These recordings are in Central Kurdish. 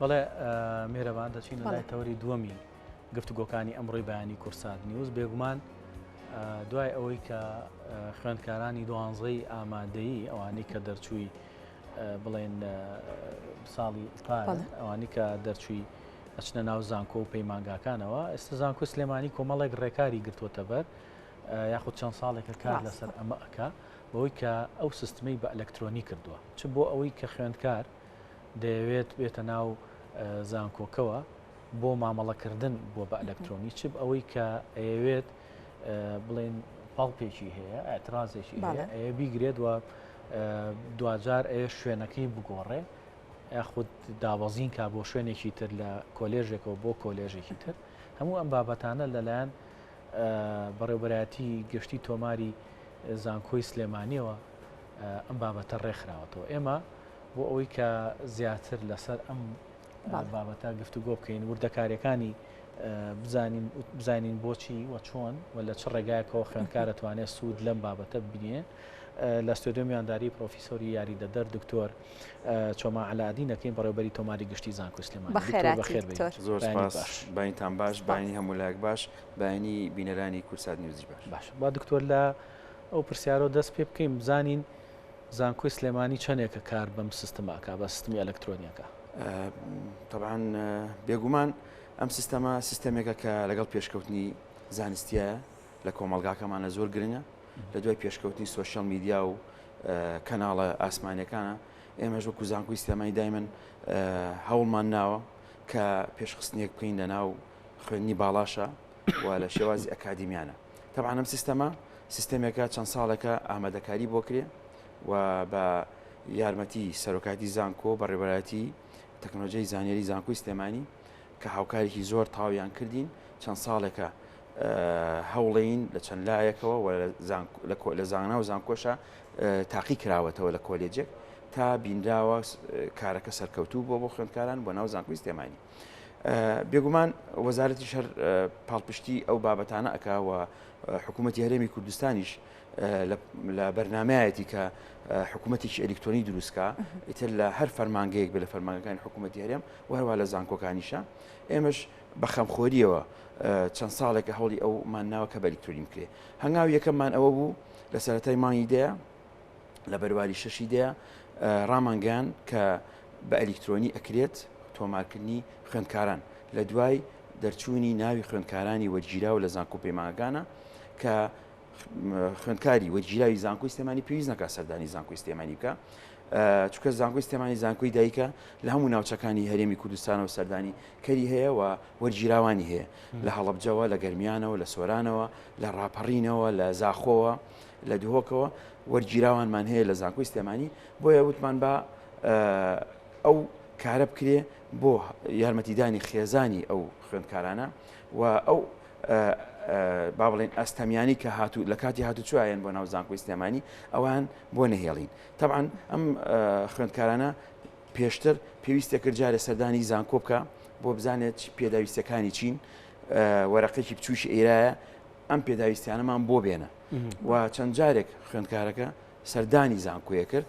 بەڵێ مێرەبان دەچین لای تەوەری دووەمی گفتوگۆکانی ئەمڕۆی بەیانی کورسات نیوز بێگومان دوای ئەوەی کە خوێندکارانی دوانزەی ئامادەیی ئەوانی کە دەرچووی بڵێن ساڵی پار ئەوانی کە دەرچووی ئەچنە ناو زانکۆ و پەیمانگاکانەوە ئێستا زانکۆ سلێمانی کۆمەڵێک ڕێکاری گرتووەتە بەر یاخود چەند ساڵێکە کار لەسەر ئەمە ئەک بەوەی کە ئەو سیستمەی بە ئەلکترۆنی کردووە چ بۆ ئەوەی کە خوێندکار دەیەوێت بێتە ناو زانکۆکەوە بۆ مامەڵەکردن بۆ بە ئەلکترۆنی چ ئەوەی کە ئەیەوێت بڵێن پاڵپێکی هەیە ئەترازێکی هەیە ئەیە بیگرێت و دواجار ئەیە شوێنەکەی بگۆڕێ یاخود دابەزین کا بۆ شوێنێکی تر لە کۆلێژێکەوە بۆ کۆلێژێکی تر هەموو ئەم بابەتانە لەلایەن بەڕێوبەرایەتی گشتی تۆماری زانکۆی سلێمانیەوە ئەم بابەتە ڕێکخراوەتەوە ئێمە بۆ ئەوەی کە زیاتر لەسەر ئەم بابەتە گفتوگۆ بکەین وردەکاریەکانی بزانین بزانین بۆچی و چۆن و لە چ ڕێگایەکەوە خوێندکار دەتوانێت سوود لەم بابەتە ببینێ لە ستۆدیۆ میوانداری پرۆفیسۆری یاریدەدەر دکتۆر چۆما عەلائەدین دەکەین بەڕێوبەری تۆماری گشتی زانکۆی سلێمانی دکتۆر بەخێر بێی زۆر سپاس بەینتان باش بەینی هەموو لایەک باش بەینی بینەرانی کوردسات نیوزیش باش باش با دکتۆر لە ئەو پرسیارەوە دەست پێ بکەین بزانین زانکۆی سلێمانی چەندێکە کار بەم سیستمە ئەکا بە سیستمی ئەلکترۆنی ئەکا؟ تەبعەن بێگومان ئەم سیستەمە سیستەمێکە کە لەگەڵ پێشکەوتنی زانستیە لە کۆمەڵگاکەمانە زۆر گرنگە لە دوای پێشکەوتنی سۆشیال میدیا و کەناڵە ئاسمانەکانە ئێمەش وەکو زانکۆی سلێمانی دایمەن هەوڵمان ناوە کە پێشخستنێک بکەین لە ناو خوێندنی باڵاشە و لە شێوازی ئەکادیمیانە تەبعەن ئەم سیستەمە سیستەمێکە چەند ساڵێکە ئامادەکاری بۆ کرێ و بە یارمەتی سەرۆکاتی زانکۆ بەڕێوەبەرایەتی تەکنۆلۆژیای زانیاری زانکۆی سلێمانی کە هاوکارێکی زۆر تاویان کردین چەند ساڵێکە هەوڵین لە چەند لایەکەوە و لە زانا و زانکۆشە تاقی کراوەتەوە لە کۆلێجێک تا بینراوە کارەکە سەرکەوتوو بۆ بۆ خوێندکاران بۆ ناو زانکۆی سلێمانی. بێگومان وەزارەتیش هەر پاڵپشتی ئەو بابەتانە ئەکا و حکوومەتی هەرێمی کوردستانیش لە بەرنمایەتی کە حکوومەتێکی ئەلیکترۆنی دروستکە ئیتر لە هەر فەرمانگەیەک بێ لە فەرمانگەکانی حکوومەتی هەرێم و هەروە لە زانکۆکانیشە ئێمەش بە خەمخۆریەوە چەند ساڵێکە هەوڵی ئەو مانناوە کە بە ئەلیکترۆنی بکرێ هەنگاو یەکەممان ئەوە بوو لە سەرەتای مانگی دەیە لە بەرواری شەشی دەیە ڕامانگەیان کە بە ئەلیکترۆنی ئەکرێت تۆمارکردنی خوێندکاران لە دوای دەرچوونی ناوی خوێندکارانی وەرگیراو لە زانکۆ پەیمانگانە کە خوێندکاری وەرگیراوی زانکۆی سلێمانی پێویست نەکات سەردانی زانکۆی سلێمانی بکە چونکە زانکۆی سلێمانی زانکۆی دایکە لە هەموو ناوچەکانی هەرێمی کوردستانەوە سەردانی کەری هەیە و وەرگیراوانی هەیە لە هەڵەبجەوە لە گەرمیانەوە لە سۆرانەوە لە ڕاپەڕینەوە لە زاخۆوە لە دهۆکەوە وەرگیراوانمان هەیە لە زانکۆی سلێمانی بۆیە وتمان با ئەو کارە بکرێ بۆ یارمەتیدانی خێزانی ئەو خوێندکارانە و ئەو با بڵێن ئەستەمیانی کە هاتوو لە کاتی هاتو چوایەن بۆ ناو زانکۆی سلێمانی ئەوان بۆ نەهێڵین طبعاان ئەم خوێندکارانە پێشتر پێویستە کرد جارێ سەردانی زانکۆ بکە بۆ بزانێت پێداویستەکانی چین وەرەقێکی بچووشی ئێرایە ئەم پێداویستیانەمان بۆ بێنە و چەند جارێک خوێندکارەکە سەردانی زانکۆیە کرد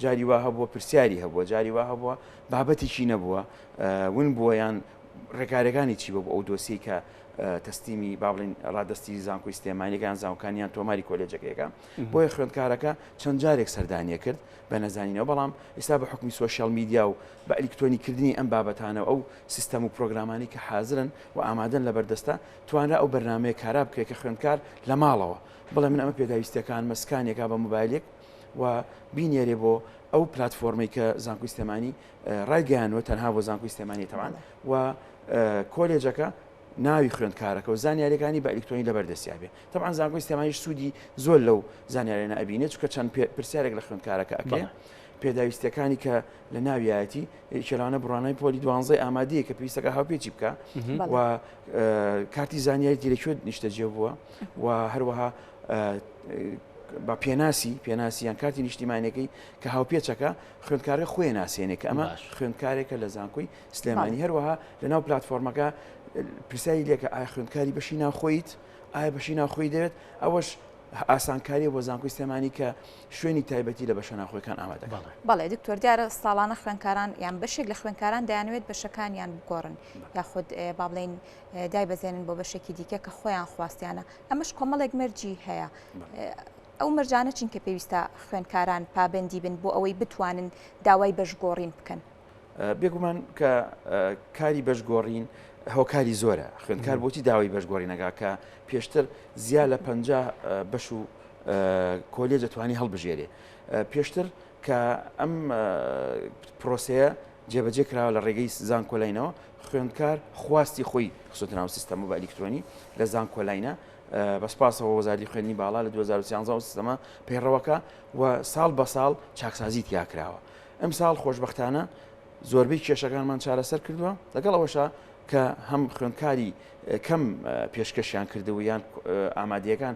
جاری وا هەبووە پرسیاری هەبووە جاری وا هەبووە بابەتێکی نەبووە ون بووە یان ڕێکارەکانی چی بوو ئەو دۆسیەی کە تەسلیمی با بڵێین ڕادەستی زانکۆی سلێمانیەکان زانکۆکانیان تۆماری کۆلێجەکەیەکە بۆیە خوێندکارەکە چەند جارێک سەردانیە کرد بە نەزانینەوە بەڵام ئێستا بە حکومی سۆشیال میدیا و بە ئەلیکترۆنی کردنی ئەم بابەتانە و ئەو سیستەم و پرۆگرامانی کە حازرن و ئامادەن لە بەردەستە توانرا ئەو بەرنمەیە کارا بکرێت کە خوێندکار لە ماڵەوە بڵێ من ئەمە پێداویستیەکانمە سکانێکا بە مۆبایلێک و بینێرێ بۆ ئەو پلاتفۆرمەی کە زانکۆی سلێمانی ڕایگەیانوە تەنها بۆ زانکۆی سلێمانی تەوان و کۆلێجەکە ناوی خوێندکارەکە و زانیاریەکانی بە ئەلیکترۆنی لەبەر دەستیا بێ تەبعەن زانکۆی سلێمانیش سوودی زۆر لەو زانیاریانە ئەبینێت چونکە چەند پرسیارێک لە خوێندکارەکە ئەکرێ پێداویستیەکانی کە لە ناویایەتی یەکێ لەوانە بڕوانامەی پۆلی دوانزەی ئامادەیە کە پێویستەکە هاوپێچی بکە و کارتی زانیاریتی لە کوێ نیشتەجێ بووە و هەروەها بە پێناسی پێناسی یان کارتی نیشتیمانەکەی کە هاوپێچەکە خوێندکارە خۆی ناسێنێ کە ئەمە خوێندکارێکە لە زانکۆی سلێمانی هەروەها لە ناو پلتفۆرمەکە پرسیاری لێکە ئایا خوێندکاری بەشی ناوخۆیت ئایا بەشی ناوخۆی دەوێت ئەوەش ئاسانکاریە بۆ زانکۆی سلێمانی کە شوێنی تایبەتی لە بەشە ناوخۆیەکان ئامادە بکات. بەڵێ دکتۆر دیارە ساڵانە خوێندکاران یان بەشێک لە خوێندکاران دەیانەوێت بەشەکانیان بگۆڕن یاخود با بڵێین دایبەزێنن بۆ بەشێکی دیکە کە خۆیان خواستیانە ئەمەش کۆمەڵێک مەرجی هەیە ئەو مەرجانە چین کە پێویستە خوێندکاران پابەندی بن بۆ ئەوەی بتوانن داوای بەشگۆڕین بکەن؟ بێگومان کە کاری بەشگۆڕین هۆکاری زۆرە خوێندکار بۆچی داوای بەشگۆڕینەکە کە پێشتر زیا لە پ بەش و کۆلێج دەتوانانی هەڵبژێرێ پێشتر کە ئەم پرۆسەیە جێبەجێ کراوە لە ڕێگەی زانکۆلاینەوە خوێندکار خواستی خۆی خستۆتە ناو سیستەم و بە ئەلیکترۆنی لە زانکۆلاینە بە سپاسەوە وەزارەتی خوێندنی باڵا لە 2013 ئەو سیستەمە پەیڕەوەکە و ساڵ بە ساڵ چاکسازی تیا کراوە ئەمساڵ خۆشبەختانە زۆربەی کێشەکانمان چارەسەر کردووە لەگەڵ ئەوەشا کە هەم خوێندکاری کەم پێشکەشیان کردو یان ئامادەیەکان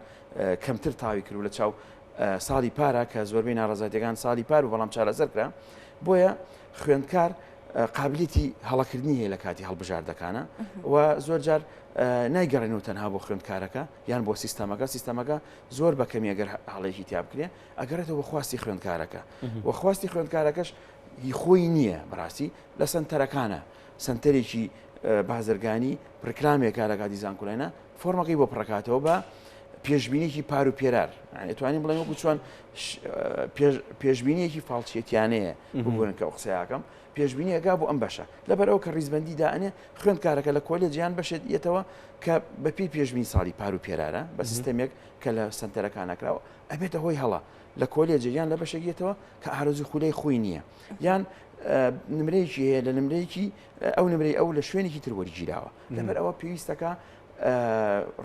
کەمتر تاوی کرد لە چاو ساڵی پارە کە زۆربەی ناڕەزایەتیەکان ساڵی پار و بەڵام چارەسەر کرا بۆیە خوێندکار قابلیتی هەڵەکردنی هەیە لە کاتی هەڵبژاردەکانە و زۆر جار نایگەڕێنەوە تەنها بۆ خوێندکارەکە یان بۆ سیستەمەکە سیستەمەکە زۆر بە کەمی ئەگەر هەڵەیەکی تیا بکرێ ئەگەڕێتەوە بۆ خواستی خوێندکارەکە و خواستی خوێندکارەکەش هی خۆی نییە بەڕاستی لە سنتەرەکانە سنتەرێکی بازرگانی ڕکلامێکە لە کاتی زانکۆلاینە فۆرمەکەی بۆ پڕکاتەوە بە پێشبینێکی پار و پێرار ئەتوانین بڵێن وەکو چۆن پێشبینیەکی فاڵچێتیانەیە ببوورن کە ئەو قسەیەکەم پێشبینیەکە بۆ ئەم بەشە لەبەر ئەو کە ڕیزبندی دانێ خوێندکارەکە لە کۆلێجیان بەشێت یەتەوە کە بەپی پێشبین ساڵی پار و پێرارە بە سیستەمێک کە لە سنتەرەکان نەکراوە ئەبێتە هۆی هەڵە لە کۆلێجە یان لە بەشێک یەتەوە کە ئارەزوی خولای خۆی نییە یان نمرەیەکی هەیە لە نمرەیەکی ئەو نمرەی ئەو لە شوێنێکی تر وەرگیراوە لەبەر ئەوە پێویستەکە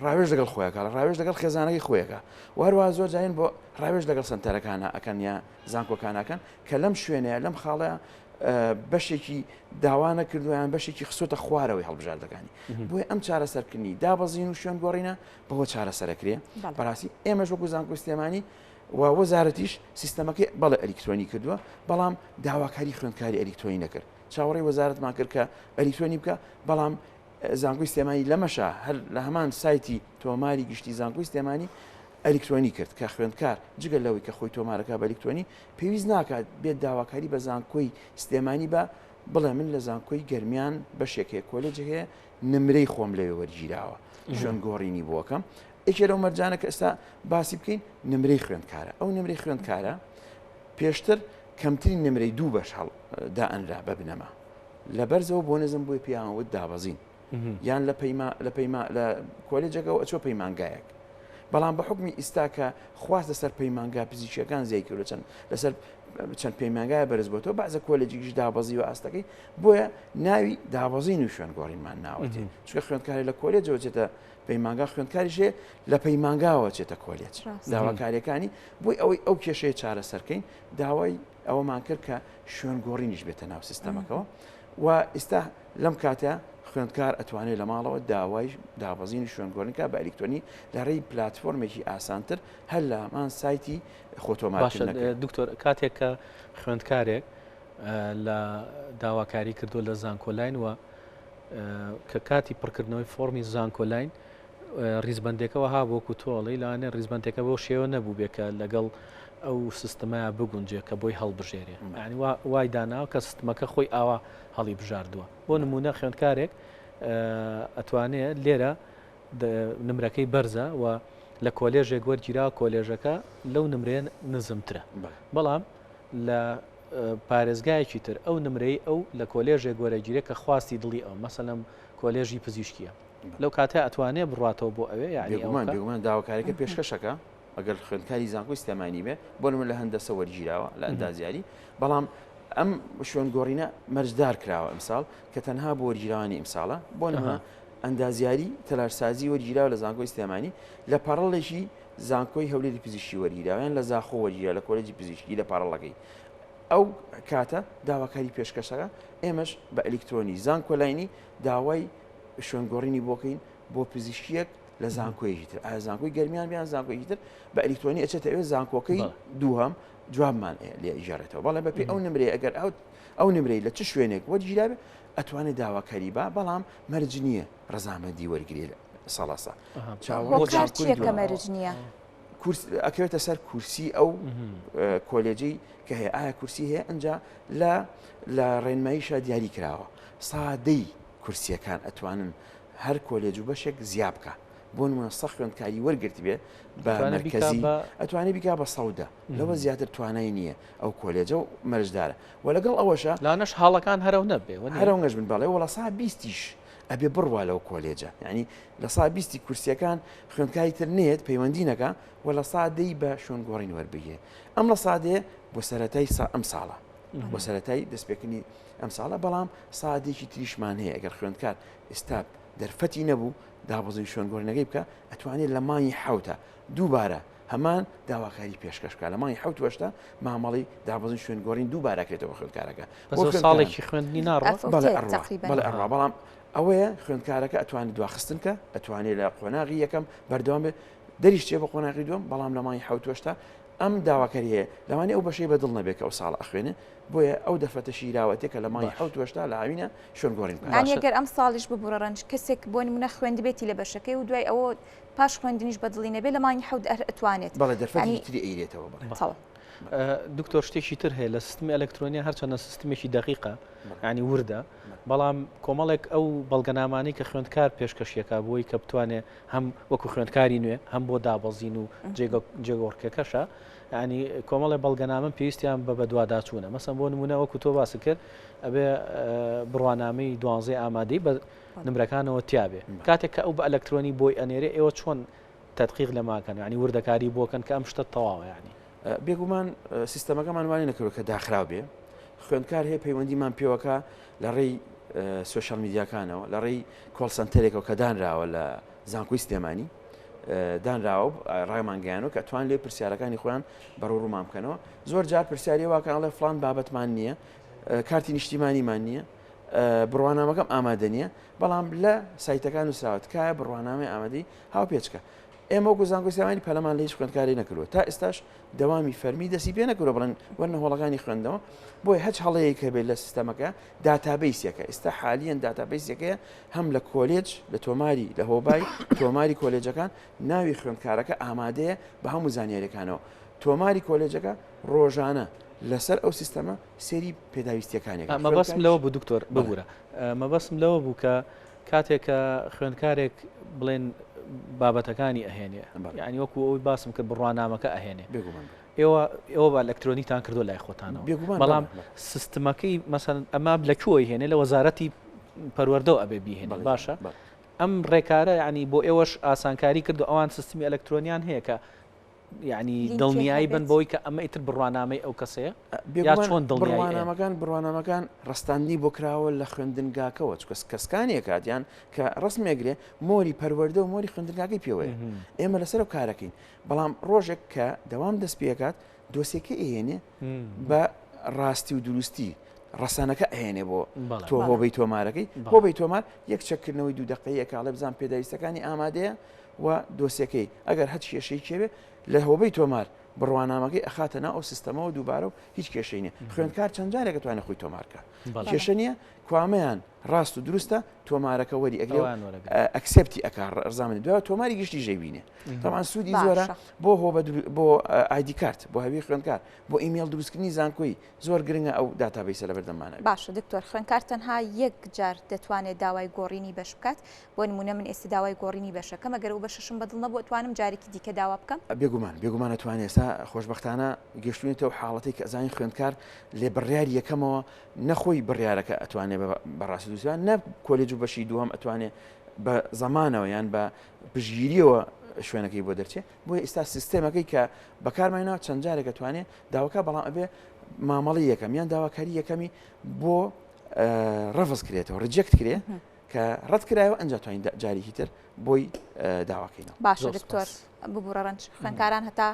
ڕاوێژ لەگەڵ خۆیەکە لە ڕاوێژ لەگەڵ خێزانەکەی خۆیەکە و هەروە زۆر جارین بۆ ڕاوێژ لەگەڵ سنتەرەکانە ئەکەن یا زانکۆکانەکەن کە لەم شوێنەیە لەم خاڵەیە بەشێکی داوا نەکردویان بەشێکی خسۆتە خوارەوەی هەڵبژاردەکانی بۆیە ئەم چارەسەرکردنی دابەزین و شوێن گۆڕینە بەوە چارەسەرەکرێ بەڕاستی ئێمەش وەکو زانکۆی سلێمانی و وەزارەتیش سیستەمەکەی بەڵێ ئەلیکترۆنی کردووە بەڵام داواکاری خوێندکاری ئەلیکترۆنی نەکرد چاوەڕێی وەزارەتمان کرد کە ئەلیکترۆنی بکە بەڵام زانکۆی سلێمانی لەمەشا هەر لە هەمان سایتی تۆماری گشتی زانکۆی سلێمانی ئەلیکترۆنی کرد کە خوێندکار جگە لەوەی کە خۆی تۆمارەکە بە ئەلیکترۆنی پێویست ناکات بێت داواکاری بە زانکۆی سلێمانی بە بڵێ من لە زانکۆی گەرمیان بەشێک هەیە کۆلێجێک هەیە نمرەی خۆم لەوێ وەرگیراوە شوێن گۆڕینی بۆکەم یەکێ لەو مەرجانە کە ئێستا باسی بکەین نمرەی خوێندکارە ئەو نمرەی خوێندکارە پێشتر کەمترین نمرەی دوو بەش هەڵ دائەنرا بە بنەما لە بەرزەوە بۆ نزم بۆی پێیان وت دابەزین یان لە پەیما لە پەیما لە کۆلێجەکەەوە ئەچۆ پەیمانگایەک بەڵام بە حکمی ئیستا کە خواست لەسەر پەیمانگا پزیشکیەکان زیای کردو چەند لەسەر چەند پەیمانگایە بەرز بۆتەوە بەعزە کۆلێجێکیش دابەزیوە ئاستەکەی بۆیە ناوی دابەزین و شوێن گۆڕینمان ناوەتێ چونکە خوێندکاری لە کۆلێجەوە چێتە پەیمانگا خوێندکاریش هەیە لە پەیمانگاوە چێتە کۆلێج داواکاریەکانی بۆی ئەوەی ئەو کێشەیە چارەسەرکەین داوای ئەوەمان کرد کە شوێن گۆڕینیش بێتە ناو سیستەمەکەەوە و ئیستا لەم کاتە خوێندکار ئەتوانێت لە ماڵەوە داوای دابەزینی شوێن گۆڕینکە بە ئەلیکترۆنی لە ڕێی پلتفۆرمێکی ئاسانتر هەر لە هەمان سایتی خۆتۆمارکردنەکە. دکتۆر کاتێک کە خوێندکارێک لە داواکاری کردو لە زانکۆلاین و کە کاتی پڕکردنەوەی فۆڕمی زانکۆلاین ڕیزبەندێکە وەها وەکو تۆ ئەڵێی لەوانەیە ڕیزبەندێکە بەو شێوە نەبوو بێ کە لەگەڵ ئەو سیستمەیە بگونجێ کە بۆی هەڵبژێرێ یعنی وای داناوە کە سیستمەکە خۆی ئاوا هەڵی بژاردووە بۆ نمونە خوێندکارێک ئەتوانێ لێرە نمرەکەی بەرزە و لە کۆلێژێک وەرگیرا کۆلێژەکە لەو نمرەیە نزمترە بەڵام لە پارێزگایەکی تر ئەو نمرەی ئەو لە کۆلێژێک وەرەگیرێ کە خواستی دڵی ئەو مەسەلەن کۆلێژی پزیشکیە لەو کاتە ئەتوانێ بڕاتەوە بۆ ئەوێ یعنی بێگومان بێگومان داواکاریەکە پێشکەشەکە ئەگەر خوێندکاری زانکۆی سلێمانی بێ بۆ نمونە لە هەندەسە وەرگیراوە لە ئەندازیاری بەڵام ئەم شوێن گۆڕینە مەرجدار کراوە ئەمساڵ کە تەنها بۆ وەرگیراوانی ئیمساڵە بۆ نمونە ئەندازیاری تەلارسازی وەرگیراوە لە زانکۆی سلێمانی لە پەڕڵێکی زانکۆی هەولێری پزیشکی وەرگیراوە یان لە زاخۆ وەرگیرا لە کۆلێجی پزیشکی لە پارەڵەکەی ئەو کاتە داواکاری پێشکەشەکە ئێمەش بە ئەلیکترۆنی زانکۆلاینی داوای شوێنگۆڕینی بۆکەین بۆ پزیشکیەک لە زانکۆیەکی تر ئایا زانکۆی گەرمیان بیان زانکۆیەکی تر بە ئەلیکترۆنی ئەچێتە ئەوێ زانکۆکەی دووهەم جوابمان لێ ئیژارێتەوە بەڵێ بەپێی ئەو نمرەیە ئەگەر ئەو ئەو نمرەی لە چ شوێنێک وەرگیرابێ ئەتوانێت داواکاری با بەڵام مەرج نییە ڕەزامەندی وەرگێ سەڵاسە هۆکار چییە کە مەرج نییە؟ ئەکەوێتە سەر کورسی ئەو کۆلێجی کە هەیە ئایا کورسی هەیە ئەجا لە لە ڕێنماییشە دیاری کراوە سادەی کورسیەکان ئەتوانن هەر کۆلێج و بەشێک زیا بکە بۆ نمونە سە خوێندکاری وەرگرت بێ بە مەرکەزی ئەتوانێ بیکا بە سەودا لەوە زیاتر توانای نییە ئەو کۆلێجە و مەرجدارە و لەگەڵ ئەوەشە لانەش هاڵەکان هەرەو نەبێ هەرەو نەش بن بەڵێ وڵە سا بیستیش ئەبێ بڕوا لەو کۆلێجە یعنی لە سا بیستی کورسیەکان خوێندکاری تر نێت پەیوەندی نەکا و لە سا دەی بە شوێن گۆڕین وەربگرێ ئەم لە سادەیە بۆ سەرەتای سا ئەم ساڵە بۆ سەرەتای دەستپێکردنی ئەم ساڵە بەڵام سادێکی تریشمان هەیە ئەگەر خوێندکار ئێستا دەرفەتی نەبوو دابەزین شوێن گۆڕینەکەی بکە ئەتوانێت لە مانگی حوتە دووبارە هەمان داواکاری پێشکەش بکە لە مانگی حوت وەشتا مامەڵی دابەزین شوێن گۆڕین دووبارە کرێتەوە خوێندکارەکە بۆ ساڵێکی خوێندنی ناڕۆ بەڵێ ئەڕوا بەڵام ئەوەیە خوێندکارەکە ئەتوانێت دواخستن کە ئەتوانێت لە قۆناغی یەکەم بەردەوام بێت دەریشتێ بە قۆناغی دووەم بەڵام لە مانگی حوتوەشتا ئەم داواکەری هەیە لەوانەیە ئەو بەشەی بەدڵ نەبێت کە ئەو ساڵ ئەخوێنێ بۆیە ئەو دەرفەتە شیراوەتێ کە لە مانگی حوتوەشتا لە هاوینە شوێن گۆڕین بکات. یانی گەر ئەم ساڵیش ببورە ڕەنج کەسێک بۆ نمونە خوێندبێتی لە بەشەکەی و دوای ئەوە پاش خوێندنیش بەدڵی نەبێت لە مانگی حەوت هەر ئەتوانێت بەڵێ دەرفەتی تری ئەیرێتەوە بەڵێ. تەواو. دکتۆر شتێکی تر هەیە لە سیستمی ئەلکترۆنیە هەرچەندە سیستمێکی دەقیقە ینی وردە بەڵام کۆمەڵێک ئەو بەڵگەنامانەی کە خوێندکار پێشکەشیەکە بۆی کە بتوانێت هەم وەکو خوێندکاری نوێ هەم بۆ دابەزین و جێگۆڕکەکەشە ینی کۆمەڵی بەڵگەنامە پێویستیان بە بەدواداچوونە مەسەن بۆ نمونە وەکو تۆ باس کرد ئەبێ بڕوانامەی دوانزەی ئامادەی بە نمرەکانەوە تیاابێ کاتێک کە ئەو بە ئەلکترۆنی بۆی ئەنێرێ ئێوە چۆن تدقیق لەماکەن ینی وردەکاری بۆکەن کە ئەم شتە تەواوە ینی بێگومان سیستەمەکەمان وانی نەکردوە کە داخراو بێ خوێندکار هەیە پەیوەندیمان پێوەکە لە ڕێی سوۆشال میدیاکانەوە لە ڕێی call center ێکەوە کە دانراوە لە زانکۆی سلێمانی دانراوە ڕایمانگەیانەوە کە توان لێ پرسیارەکانی خۆیان بەڕوو ڕوومان بکەنەوە زۆر جار پرسیاری واکانڵێ فلان بابەتمان نییە کارتی نیشتیمانیمان نییە بڕوانامەکەم ئامادە نییە بەڵام لە سایتەکان نووسراوە تکایە بڕوانامەی ئامادەی هاوپێچکە ئێمە وەکو زانکۆی سلێمانی پەلەمان لە هیچ خوێندکارێک نەکردووە تا ئێستاش دەوامی فەرمی دەستی پێ نەکردووە بڵێن وەرنە هۆڵەکانی خوێندنەوە بۆیە هەچ هەڵەیەک هەبێت لە سیستەمەکە database ەکە ئێستا حالیەن database ەکەیە هەم لە کۆلێج لە تۆماری لە هۆبای تۆماری کۆلێجەکان ناوی خوێندکارەکە ئامادەیە بە هەموو زانیاریەکانەوە تۆماری کۆلێجەکە ڕۆژانە لەسەر ئەو سیستەمە سێری پێداویستیەکانێک مەبەستم لەوە بوو دکتۆر ببورە مەبەستم لەوە بوو کە کاتێک کە خوێندکارێک بڵێن بابەتەکانی ئەهێنێ یعنی وەکو ئەوی باسم کرد بڕوانامەکە ئەهێنێ ئێوە ئێوە بە ئەلکترۆنیتان کردو لای خۆتانەوە بەڵام سیستمەکەی مەسەن ئەمە لە کوێی هێنێ لە وەزارەتی پەروەردەوە ئەبێ بیهێنێ باشە ئەم ڕێکارە ینی بۆ ئێوەش ئاسانکاری کرد و ئەوان سیستمی ئەلکترۆنیان هەیە کە یعنی دڵنیایی بن بۆی کە ئەمە ئیتر بڕوانامەی ئەو کەسەیە یا چۆن دڵنیایی بڕوانامەکان ڕستاندنی بۆ کراوە لە خوێندنگاکەوە چکە کەسکانیە کاتیان کە ڕسمێگرێ مۆری پەروەردە و مۆری خوێندنگاکەی پێوەیە ئێمە لەسەر و کارەکەین بەڵام ڕۆژێک کە دەوام دەست پێکات دۆسیەکە ئێنێ بە ڕاستی و دروستی ڕسانەکە ئەهێنێ بۆ تۆ هۆبەی تۆمارەکەی هۆبەی تۆمار یەک چەکردنەوەی دوو دقەیەکاڵێ بزان پێداویستەکانی ئامادەیە و دۆسیەکەی ئەگەر هەچ کێشەیەکی هەبێ لە هۆبەی تۆمار بڕوانامەکەی ئەخاتە ناو ئەو سیستەمەوە دووبارە و هیچ کێشەی نییە خوێندکار چەند جارێک ئەتوانێت خۆی تۆمار کە کێشە نییە کوامەیان ڕاست و دروستە تۆمارەکە وەری ئەگرێ و accept ی ئەکا ڕزامەندی دوای تۆماری گشتی ژەیبینێ تەمان سوودی زۆرە بۆ هۆ بۆ ID card بۆ هەوی خوێندکار بۆ ئیمێڵ دروستکردنی زانکۆی زۆر گرنگە ئەو database ە لەبەردەممانە بێت. باشە دکتۆر خوێندکار تەنها یەک جار دەتوانێت داوای گۆڕینی بەش بکات؟ بۆ نموونە من ئێستا داوای گۆڕینی بەشەکەم ئەگەر ئەو بەشەشم بەدڵ نەبوو ئەتوانم جارێکی دیکە داوا بکەم؟ بێگومان بێگومان ئەتوانێت ئێستا خۆشبەختانە گەشتوینەتە ئەو حاڵەتەی کە ئەزانین خوێندکار لێ بڕیاری یەکەمەوە نە خۆی بڕیارەکە ئەتوانێت بە ڕاستی دروست نە کۆلێج و بەشی دووەم ئەتوانێت بە زەمانەوە یان بە پشگیریەوە شوێنەکەی بۆ دەرچێت بۆیە ئێستا سیستێمەکەی کە بەکارمانەوە چەند جارێک ئەتوانێت داواکە بەڵام ئەبێ مامەڵی یەکەم یان داواکاری یەکەمی بۆ ڕەفز کرێتەوە reject کرێ کە ڕەت کرایەوە ئەنج توانین جارێکی تر بۆی داواکەینەوە باشە دکتۆر ببوڕە ڕەنج خوێندکاران هەتا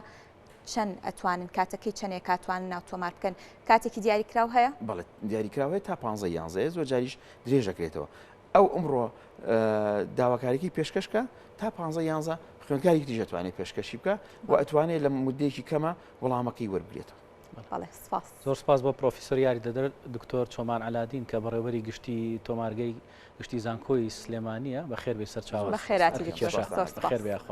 چەند ئەتوانن کاتەکەی چەندێک کاتوان ناو تۆمار بکەن کاتێکی دیاریکراو هەیە بەڵێ دیاریکراو هەیە تا پ یانزەیە زۆر جاریش درێژەکرێتەوە ئەو ئەمڕۆ داواکاریی پێشکەشکە تا پ یانزە خوێندکاری تریش ئەتوانێت پێشکەشی بکە و ئەتوانێت لە مدەیەکی کەمە وەڵامەکەی وەربگرێتەوە. بەڵێ سپاس. زۆر سپاس بۆ پرۆفیسۆر یاریدەدەر دکتۆر چۆمان عەلادین کە بەڕێوبەری گشتی تۆمارگەی گشتی زانکۆی سلێمانیە بەخێر بێی سەرچاوە بەخێراتی دکتۆر زۆر سپاس. بەخێر بێی یاخوا.